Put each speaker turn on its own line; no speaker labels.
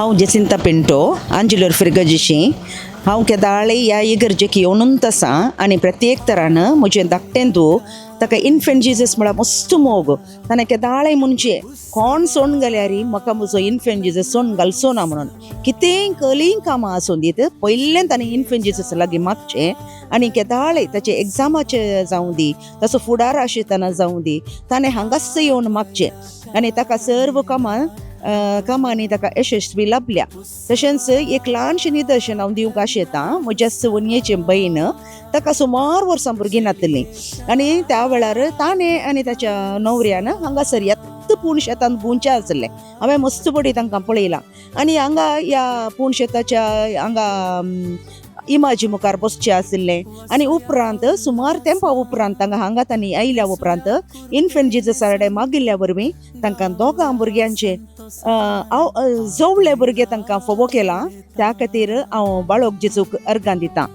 हांव जेसिंता पिंटो, आंजिलोर फिरगजिशी. हांव केदाळे ह्या इगर्जेक येवनूच आसा आनी प्रत्येक तरान म्हजें धाकटें धूव, ताका इन्फेंट जिजस म्हळ्यार मस्त मोग. ताणें केदाळे म्हणचें, कोण सोण गेल्यार म्हाका म्हजो इन्फेंट जिजस सोण घालचो ना म्हणून. कितेंय कलींय कामां आसूं दीत, पयलें ताणें इन्फेंट जिजस लागीं मागचें. आनी केदाळे ताचें एग्जामाचें जावं दी, ताचो फुडार आशितना जावं दी, ताणें हांगाच येवन मागचें आनी ताका सर्व कामांनी ताका यशस्वी लाभल्या. तशेंच एक ल्हानशें निदर्शन हांव दिवंक आशेतां. म्हज्या वनयेची बहीण, ताका सुमार वर्सां भुरगीं नातलीं आनी त्या वेळार ताणें आनी ताच्या न्हवऱ्यान हांगासर येत्त पूण शेतांत गुंचे आसलें. हांवें मस्त पडी तांकां पळयलां आनी हांगा ह्या पूण शेताच्या हांगा इमाजी मुखार बसचें आशिल्लें. आनी उपरांत सुमार तेंपा उपरांत तांकां हांगा तांणी आयल्या उपरांत इन्फेंट जिजसा कडेन मागिल्ल्या वरवीं तांकां दोगां भुरग्यांचे हांव जवळे भुरगे तांकां फोवो केला. त्या खातीर हांव बाळक जेजूक अर्गां दितां.